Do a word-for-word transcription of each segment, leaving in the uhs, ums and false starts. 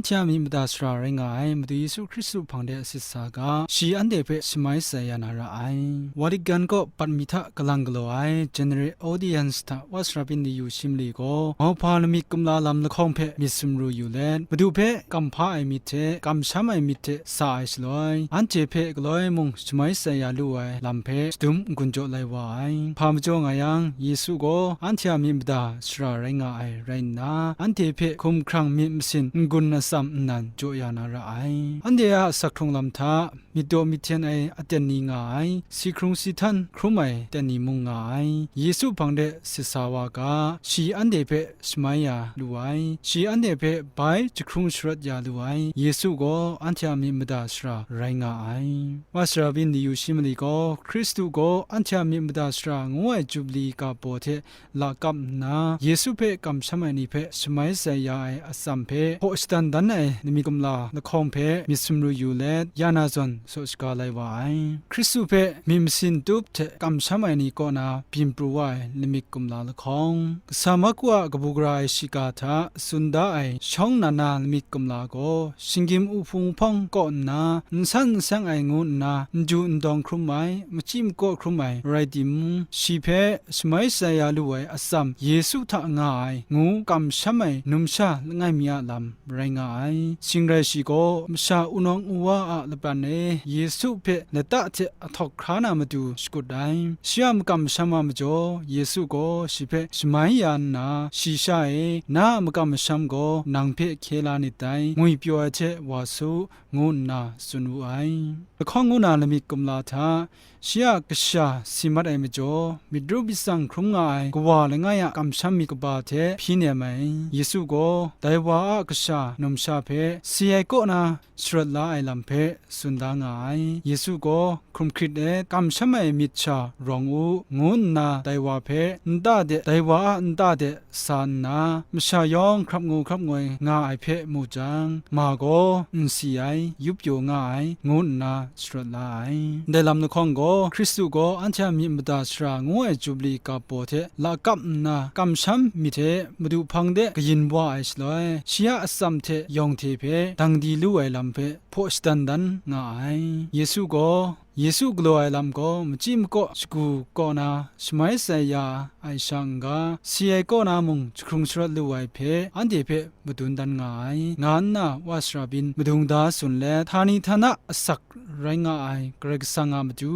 Hti a myit mada sara rai nga ai Madu Yesu Hkristu hpang de a sit sa ga, shi anhte hpe shamai shatsai ya na ra ai. Vatican kaw bat mi hta kalang galaw ai General Audience hta Wa Sarapin Diyu shi mali gaw, mauhpa lamik kumla lam lahkawng hpe myit sumru yu let, Madu hpe kam hpa ai myit hte, kamsham ai myit hte sa ai shaloi, anhte hpe galoi mung shamai shatsai ya lu ai lam hpe shadum n-gun jaw lai wa ai. Hpa majaw nga yang, Yesu gaw anhte a myit mada sara rai nga ai rai nna, anhte hpe hkumhkrang myit masin n-gun atsam nnan jaw ya na ra ai. Anhte a asak hkrung lam hta myit daw myit hten ai aten ni nga ai, si hkrung si htan hkrum ai aten ni mung nga ai. Yesu hpang de sit sa wa ga, shi anhte hpe shamai ya lu ai, shi anhte hpe bai jahkrung sharawt ya lu ai. Yesu gaw anhte a myit mada sara rai nga ai. Wa Sarapin Diyu shi mali gaw, Hkristu gaw anhte a myit mada sara ngu ai Jubli ga baw hte lakap nna, Yesu hpe kamsham ai ni hpe shamai shatsai ya ai atsam hpe hpaw shadan dan ai lamik kumla lahkawng hpe myit sumru yu let, ya na zawn saw shaga lai wa ai. Hkristu hpe myit masin tup hte kamsham ai ni kaw na byin pru wa ai lamik kumla lahkawng, kasa Marku a kabu gara ai shiga hta tsun da ai shawng nna na lamik kumla gaw, shinggyim uhpung hpawng kaw nna, n san n seng ai ngu nna, n du n dawng hkrum ai, machyi makaw hkrum ai, rai timung, shi hpe shamai shatsai ya lu ai atsam, Yesu hta nga ai, ngu kamsham ai numsha langai mi a lam rai nga ai. Shing rai shi gaw, masha wunawng uwa a lapran e Yesu hpe lata hte ahtawk hkra na matu shakut ai. Shi a makam masham a majaw, Yesu gaw shi hpe shamai ya nna, shi sha e, "Na a makam masham gaw nang hpe hkye la nit dai, ngwipyaw ai hte wa su," ngu nna tsun wu ai. Lahkawng ngu na lamik kumla hta, shi a kasha si mat ai majaw, myit ru myit tsang hkrum nga ai kawa langai a kamsham mi kaba hte hpyi nem ai. Yesu gaw dai wa a kasha numsha hpe si ai kaw na sharawt la ai lam hpe tsun da nga ai. Yesu gaw hkrum hkrit let, "Kamsham ai myit sha rawng u," ngu nna dai wa hpe nta de, dai wa a nta de sa nna, masha yawng hkrap ngu hkrap ngoi nga ai hpe mu jang, ma gaw n si ai, yup pyaw nga ai, ngu nna sharawt la ai. Ndai lam lahkawng gaw, Hkristu gaw anhte a myit mada sara ngu ai Jubli ga baw hte lakap nna, kamsham myit hte Madu hpang de kayin wa ai shaloi, shi a atsam hte yawng hte hpe dang di lu ai lam hpe hpaw shadan dan nga ai. Yesu gaw, Yesu galaw ai lam gaw, machyi makaw shagu kaw na shamai shatsai ya ai sha n-ga, si ai kaw na mung jahkrung sharawt lu ai hpe, anhte hpe madun dan nga ai, nga nna Wa Sarapin madung da tsun let, htani htana asak rai nga ai Karai Kasang a matu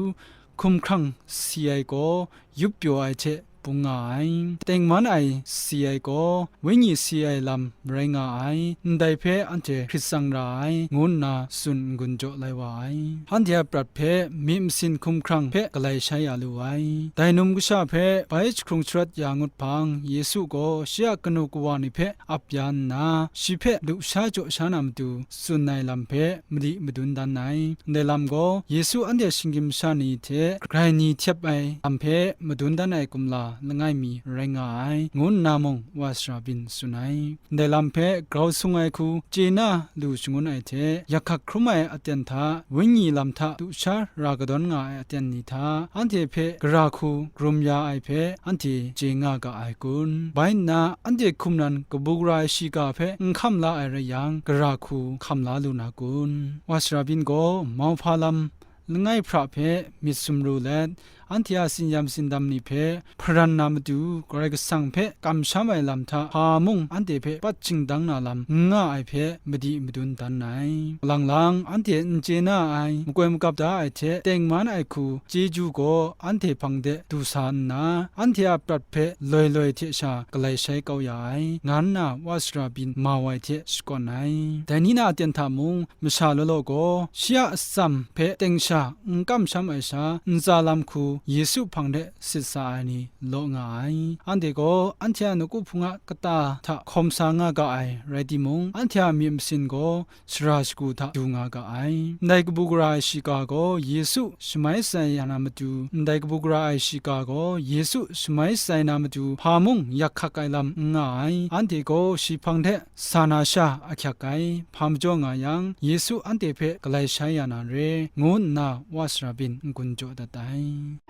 hkumhkrang si ai gaw, yup pyaw ai hte bung nga ai, tengman ai si ai gaw, Wenyi si ai lam rai nga ai, ndai hpe anhte hkrit tsang ra ai, ngu nna tsun n-gun jaw lai wa ai. Anhte a prat hpe myit masin hkumhkrang hpe galai shai ya lu ai. Dai num kasha hpe bai jahkrung sharawt ya ngut hpang, Yesu gaw shi a kanu kawa ni hpe ap ya nna, shi hpe lusha jaw sha na matu tsun ai lam hpe madi madun dan ai. Ndai lam gaw, Yesu anhte shinggyim masha ni hte grai ni htep ai lam hpe madun dan ai kumla langai mi rai nga ai, ngu nna mung Wa Sarapin tsun ai. Ndai lam hpe grau sung ai hku chye na lu shangun ai hte, yak hkak hkrum ai aten hta, Wenyi lam hta du sha ra kadawn nga ai aten ni hta, anhte hpe gara hku karum ya ai hpe, anhte chye nga ga ai kun? Bai nna, anhte hkum nan kabu gara ai shiga hpe n hkam la ai rai yang, gara hku hkam la lu na kun? Wa Sarapin gaw mauhpa lam langai hpra hpe myit sumru let, anhte a tsin-yam tsindam ni hpe hparan na matu, Karai Kasang hpe kamsham ai lam hta hpa mung anhte hpe pat shingdang na lam n nga ai hpe madi madun dan ai. Lang lang, anhte n chye na ai, makoi magap da ai hte tengman ai hku chyeju gaw anhte hpang de du sa nna, anhte a prat hpe loi loi hte sha galai shai kau ya ai, nga nna Wa Sarapin mau ai hte shakawn ai. Dai ni na aten hta mung, masha law law gaw, shi a atsam hpe teng sha n kamsham ai sha, ntsa lam hku Yesu hpang de sit sa ai ni law nga ai. Anhte gaw anhte a nawku hpung a kata hta hkawm sa nga ga ai, rai timung, anhte a myit masin gaw sara shagu hta du nga ga ai. Ndai kabu gara ai shiga gaw Yesu shamai shatsai ya na matu, ndai kabu gara ai shiga gaw Yesu shamai shatsai na matu hpa mung yak hkak ai lam n nga ai. Anhte gaw shi hpang hte sa na sha ahkyak ai, hpa majaw nga yang, Yesu anhte hpe galai shai ya na re, ngu nna Wa Sarapin n-gun jaw dat ai.